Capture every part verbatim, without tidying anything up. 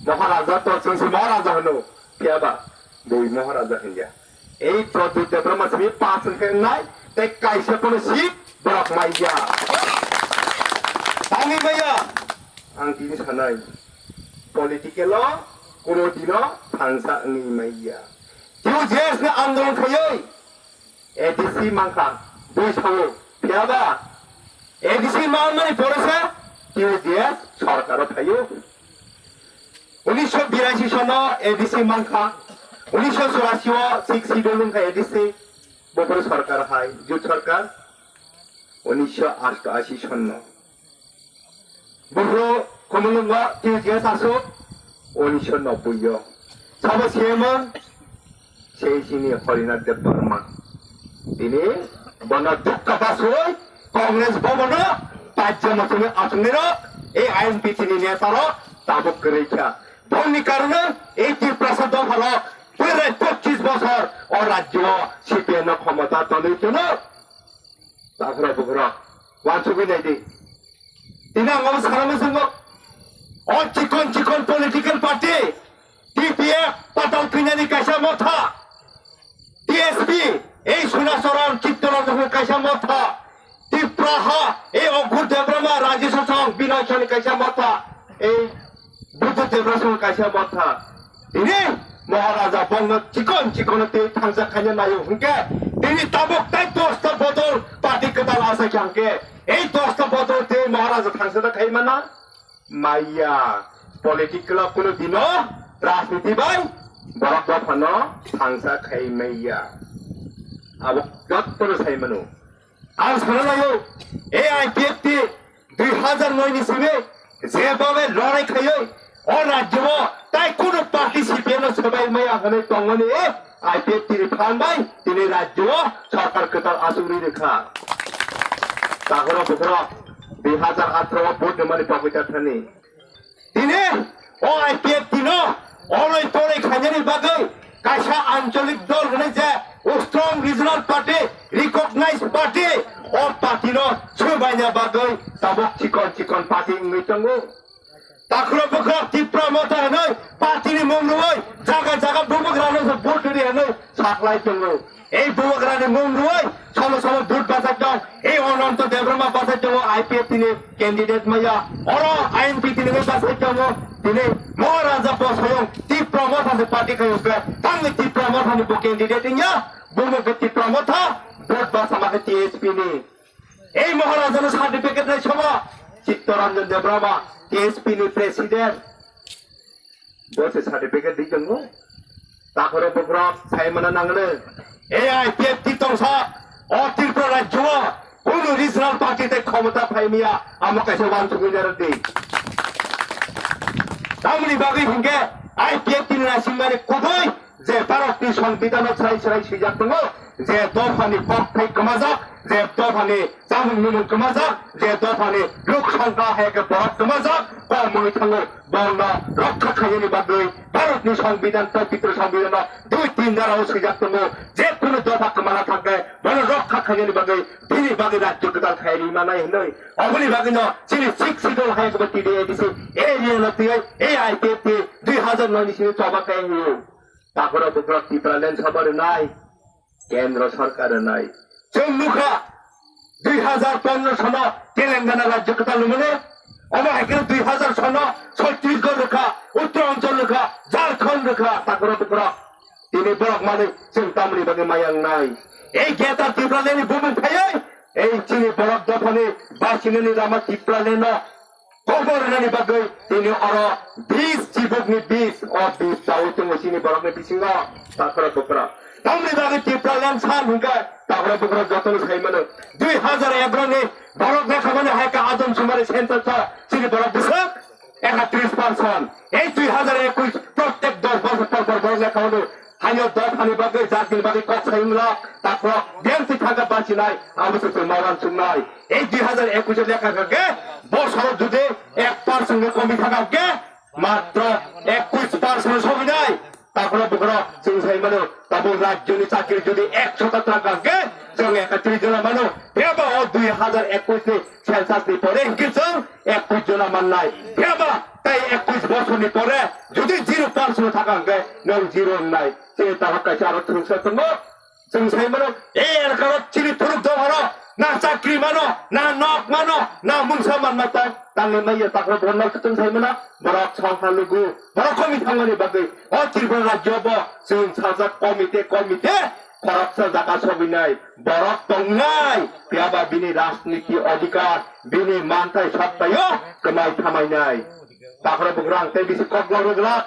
Maharaja to chwng se Maharaja hwno, phiya ba bui Maharaja hinya. Ei Pradyut Debbarma simi pass wngkhe wngnai, tei kaisa phano seat borok maiya. Tangwi maiya. Ang tini sanai, political o kuno dino thansa wngwi maiya. T U J S ni andolon khaiwi A D C mankha, bui sao, phiya ba? A D C manmani pore se T U J S sorkaro phaio. Unisho birasi sono A D C mankha, unisho churasi o Sixth Schedule wngkha A D C, bopore sorkar hai, jut sorkar, unisho asto asi sono. Buhro Komolungo T U J S aswk unisho nobboi o. Sabo C M o sei chini Harinath Debbarma. Tini bono dukka basoi Congress bobono pajja mosoni asongnirok, ei I N P T ni netarok tabuk kwrwi kha. Boni karone ei Tiprasa dopharok prai pochis bosor o rajyo o C P M no khomota tonwi tono. Takhra bukhra, wansugwi naidi. Tini ang obo sana muchungo. O chikon chikon political party, T P F, Patal Kanyani kaisa motha, T S P, ei Sunacharan Chittaranjan kaisa motha, Tipraha, ei Oghur Debbarma, Raji Sasang, Binoy Soni kaisa motha, ei Buddha Debra song kaisa motha. Tini Maharaja bongno chikon chikon tei thangsa khaina nayo hwnkhe, tini tabuk tai dosta bodol party kwtal asai kha hwnkhe, ei dosta bodol tei Maharaja thangsa da khai mana? Maya. Political o kuno dino rajniti bai borok dophano thangsa khai maya. Abo jottono sai mano. Ang sana laio, A I P F T dui hazar noi ni simi jebhabe lorai khaioi o rajyo o tai kunu party C P M no swbai maya hwnwi tongmani A I P F T ni phan bai tini rajyo o sorkar kwtal asugwi rwkha. Takhoro bukhoro dui hazar atharo o vote rwmani bagwi ta thani. Tini o I P F T no oroi poroi khainani bagwi kaisa ancholik dol hwnwi je Ustrong Regional Party, recognized party, o party no swbaina bagwi tabuk chikon chikon party wngwi tongo. Takhro bukhro Tipra Motha hwnwi party ni mung rwui jaga jaga bubagra no vote rwdi hwnwi saklai tongo. Ei bubagrani mung rwui somo somo vote bachai tong, ei Ononto Debbarma bachai tongo I P F T ni candidate maya, oro I N P T ni bachai tongo, tini Maharaja Bosayong Tipra Motha se party khai hwnkhe, tangwi Tipra Motha ni bo candidate wngya, bumo khe Tipra Motha, vote bachama khe T S P ni. Ei Maharaja no certificate nai sobo, Chittaranjan Debbarma, T S P ni president. Bo se certificate di tongo. Takhoro bukhro sai mana nangne. A I P F T tongsa o Tripura rajyo o kunu regional party tei khomota phai miya, amo kaisa wansugwi narwk di. Tamoni bagwi hinkhe I P F T ni naisingmani kubui je Bharat ni Songbidan o srai srai swijak tongo, je dophani kokthai kwmajak, je dophani chamung numung kwmajak, je dophani lok songkha hai khe borok kwmajak, kok mwnwi thango, borokno rokha khainani bagwi Bharatni Songbidan, pobitro Songbidan o dui tin dara o swijak tongo, je kunu dopha kwmana thangkhe bono rokha khainani bagwi bini bagwi rajyo kwtal khai ri manai hwnwi. Oboni bagwino chini Sixth Schedule hai khe T D A D C area no twiwi A I P F T dui hazar noi ni simi choba khai hwnwi. Takhoro bukhro Tipraland soba rwnai. Kendro sorkar nai. Chwng nukha, dui hazar pondro sono Telangana rajyo kwtal lumano, omo hai khe dui hazar sono Chhattisgarh rwkha, Uttaranchal rwkha, Jharkhand rwkha, takhro bukhro. Tini borok manwi chwng tamni bagwi mayang nai. Ei Greater Tipraland ni bumung phaiwi, ei chini borok dophani basinani lama Tipraland no Kobor rwnani bagwi tini oro bis, chibukni bis, o bis chaui tongo chini borokni bisingo, takhro bukhro. Tamni bagwi Tipraland san hwnkhe takhro bukhro jotono sai mano. Dui hazar egaroh ni borok lekha mani hai khe Adam Sumari census o chini borok bwswk ekatris percent. Ei dui hazar ekush prottek dos bosor por por borok lekha mano. Haino dophani bagwi, jatini bagwi kok sayung rok, takhro, biyang twi thangkha bachinai, abo se chwng ma wansuknai. Ei dui hazar ekush lekha kha khe, bosoro jodi ek percent ni komi thangkha khe, matro ekush percent soginai. Takhro bukhro chwng sai mano, tabuk rajyoni chakri jodi ekshota thangkha khe, chwng ekatris jona mano. Phiyaba o dui hazar ekush ni census ni pore hinkhe chwng ekush jona mannai. Phiyaba Tai ekush bosorni pore jodi zero percent thaka hwnkhe nwng zero wngnai. Chini takhuk kaisa aro thwngsa tongo. Chwng sai mano, e elkaro chini thuruk dophano na chakri mano, na nok mano, na mungsa manma tong, tangwi manya takhuk bono chwng sai mano, borok songha lugu, borok komi thangmani bagwi o Tripura rajyo bo chwng sajak komite komite khoroksa jaga sogwinai borok tongnai, phiyaba bini rajniti odhikar, bini manthai sottayo kwmai thamainai. Takhuk bugrang tei bisi kokborok rwgwlak.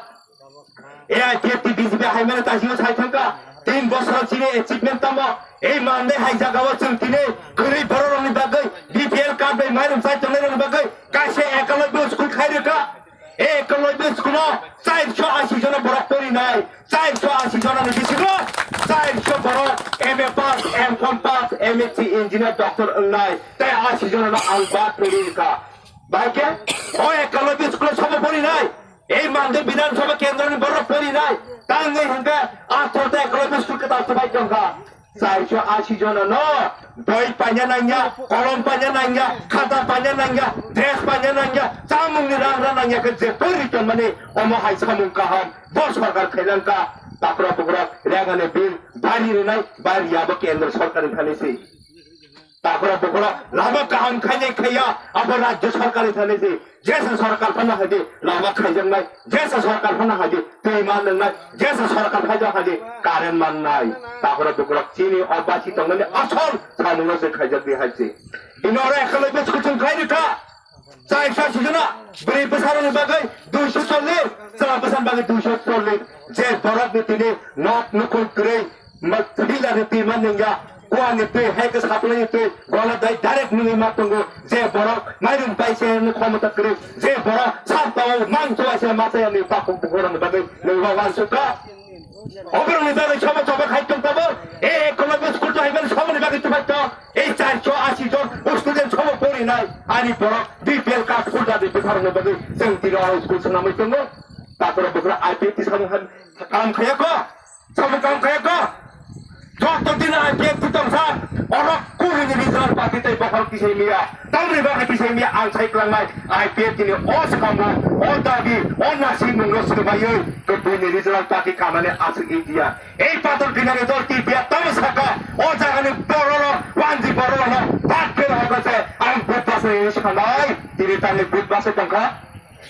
A I P F T B J P hai mano tasimo sai thangkha. Tin bosor chini achievement tamo. Ei mande hai jagao chwng tini kwrwi bororokni bagwi B P L card bai mairum chai tongnairokni bagwi kaisa ekalobyo school khai rwkha. Ei ekalobyo school-o chairso ashi jona borok porinai. Chairso ashi jonani bisingo chairso borok M A pass, M Com pass, M S C engineer, doctor wngnai. Tei ashi jonano ang bad pori rwkha. Bai khe o ekalobyo school-o sobo porinai. Ei mande Bidhan Sabha kendroni borok porinai, tangwi hwnkhe athro ta ekologist school kwtal swbai tongkha. Chairso ashi jona no doi paina nangya, kolom paina nangya, khata paina nangya, dress paina nangya, chamungni rang rang nangya khe je pori tongmani omo hai samung kaham bo sorkar khailangkha. Takhuk bugrok rengani bill bari rwnai, bari yabo kendro sorkarni thani se. Takhuk bugrok lama kaham khainai khaiya, abo rajyo sorkarni thani se. Jesa sorkar phano hai di lama khaijaknai, jesa sorkar phano hai di twi man nwngnai, jesa sorkar phaijakha di current mannai. Takhuk bugrok chini o basi tongmani asol samungno se khaijak di hai se. Bini oro ekologist kuchung khai rwkha. Chairso ashi jona, bwrwi bwsarokni bagwi duiso chollish, chwla bwsani bagwi duiso chollish. Je borokni tini nok nukhung kwrwi, ma-, pillar ni twi ma nungya, kuwa ni twi, hai khe supply ni twi, gola dai direct nungwi ma tongo. Je borok mairum bai se ni khomota kwrwi, je borok sap tao mang chuwa se ma chaya ni takhuk bugrokni bagwi nungwi ma wansukha. Oborokni bagwi sobo sobo khai tong tabo, e ekologist kutu hai mani soboni bagwi tubai tong. Ei chairso ashi jon student sobo porinai, ani borok B P L card holder ni bwsarokni bagwi chwng tini oro school swnamwi tongo. Takhuk bugrok I P F T samung ham-, kam khaya kho, samung kam khaya kho. Joto din I P F T tongsa, oro kuri ni regional party tei bokhorok tisai miya, tamni bagwi tisai miya ang sai kwlangnai I P F T ni o samung, o dabi, o nasi mungno swmaiwi, khe buini regional party kamani aswk India. Ei pathor kinani dol T P F tamo saka, o jagani bororok, wanji bororokno bad khe rohorkha se, ang bud bwsai sanai, tini tangni bud bwsai tongkha.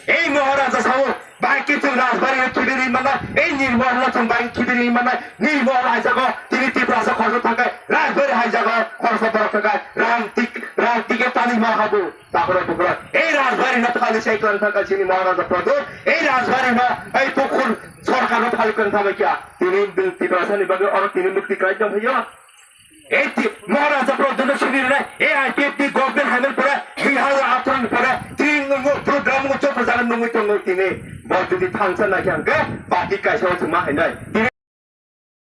Ei Maharaja sao, bai khe chwng Rajbari no khibiri manai, ei Nirmohol no chwng bai khibiri manai, Nirmohol hai jago, tini Tiprasa khoroksa thangkai, Rajbari hai jago, khoroksa borok thangkai, rang tik, rang tike tani ma habu. Takhuk bugrok, ei Rajbari no thani sai tlang thangkha chini Maharaja Pradyot, ei Rajbari no, ei Tukhul sorkar no thani tlang thangkha kya? Tini Tiprasa ni bagwi oro tini mukti kai tong phaio. Ei ti-, Maharaja Pradyot no sini rinai, ei I P F T government hainai pore, Bihar athon pore, tini nungo program nungo chopra jaga nungwi tongo tini. Bo jodi thangsa naikhe hwnkhe, party kaisa o chuma hainai.